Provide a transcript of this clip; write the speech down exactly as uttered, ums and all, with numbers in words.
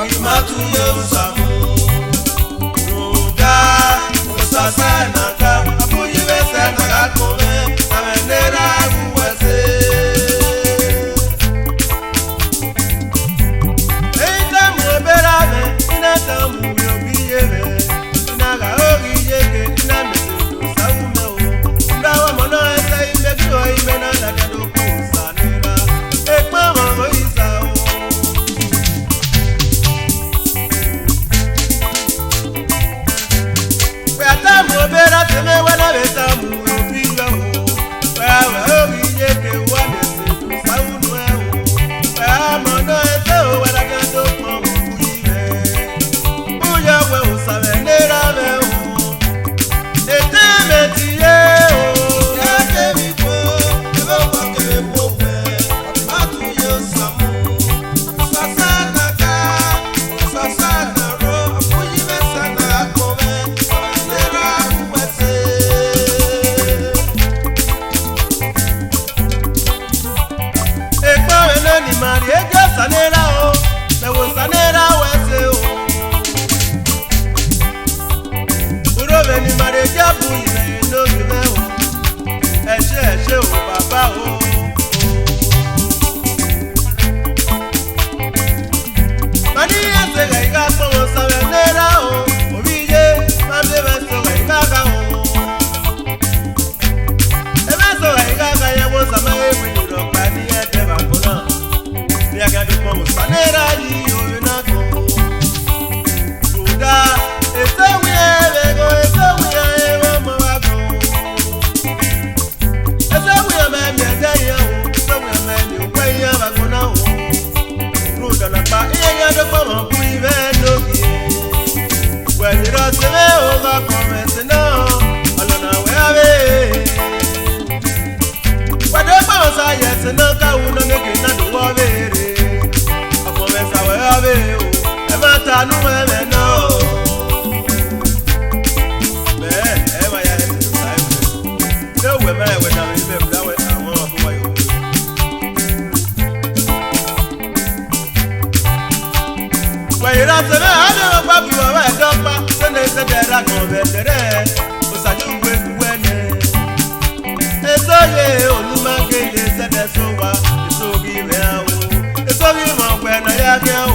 I ma tu ye Osamu. Rhunmwuda, Osa sẹ ne a ka, a bu yi vbe sẹ ne a gha kpọnmwẹ, a mwẹ ne erha ru wẹ ẹse. Eyi te mu obọ erha mwẹ, I na te mu mwẹ obọ iye mwẹ, I na gha ro ghi ye ke, I na miẹn Osa ru mẹ o. Rhunmwuda ọmọ nọ ẹse, imẹ ghi ho imẹ na ladian do kpọnmwẹ Osa ne erha, ekpọnmwẹ ọmọ isa o. Wẹ a ta mu obọ erha te mwẹ, wẹ na vbe ta mu obọ iyọ o. Wẹ a wẹ oghi ye ke, uwa miẹn ẹse ne Osa ru nuẹn o. Wẹ a mọ nọ ẹse o, wẹ ladian do kpọnmwẹ obọ iye mwẹ. Uya wẹ Osa mwẹ ne erha mwẹ o. Etẹn mwẹ tie o, ya kevbe ikhuo, ebe ọkpa kevbe ikhuo wẹ, a ma tu ye Osamu. Osa sẹ ne a ka, Osa sẹ ne a ro, a bu yi vbe sẹ ne a gha kpọnmwẹ, a mwẹ ne erha ru wẹ ẹse. Ekpa vbe nọ ne ima rhie gie Osa ne erha o, mẹ vbe Osa ne erha wẹ ẹse o. Urho vbe ne ima rhie gie bu ivẹ ne ovbi mwẹ o. Ẹse, ẹse o, baba o. Ma ne iran sẹ gha, I gha kpọnmwẹ Osa mwẹ ne erha o. Ovbi iye, ma miẹn mwẹ sẹ gha, I gha gha o. Emwa eso ọre I gha gha ye ẹvbo Osa ma he winna rhọkpa ne iran dẹ vbe agbọn na. Iran khian do kpọnmwẹ Osa ne erha yi ore na gbọn. Rhunmwuda, eso wian vbe ẹghọ, eso wian vbe ọmọ vbe agbọn. Eso wian ma miẹn ẹdẹ iran o, eso wian ma miẹn uwẹ iran vbe agbọn na o. Rhunmwuda ọnọkpa, iran khian do kpọnmwẹ bu ivẹ ne ogie. Wẹ ni rre ọse mwẹ o, gha kpọnmwẹ ẹse nọ, ọnọna wẹ a vbe. Wa do kpọnmwẹ Osa ye ẹse nọ, ka wu nọ neke na do wẹ ọ vbe rre. Ọkpọnmwẹ Osa wẹ ọ vbe o, ẹmwata ne uwẹ mwẹ nọ o. Mẹ, ẹ ma ya ẹse Osa ẹvbo. De uwẹ ma rẹn wẹ ne a vbe mwẹ vbe a wẹ, a wan ọmwa bu uwa ye owa. Wẹ i ra sẹ mwẹ, a miẹn ọkpa bu uwa vbe ẹdẹ ọkpa, sẹ ne sẹdẹ ra gọn vbe ẹdẹrẹ, Osa ye uwu eku wẹ nẹ. Eso ye olu ma gele sẹdẹ sẹ owa, eso ghi mwẹ aro, eso ghi mwẹ ọkpẹ ne a ya khian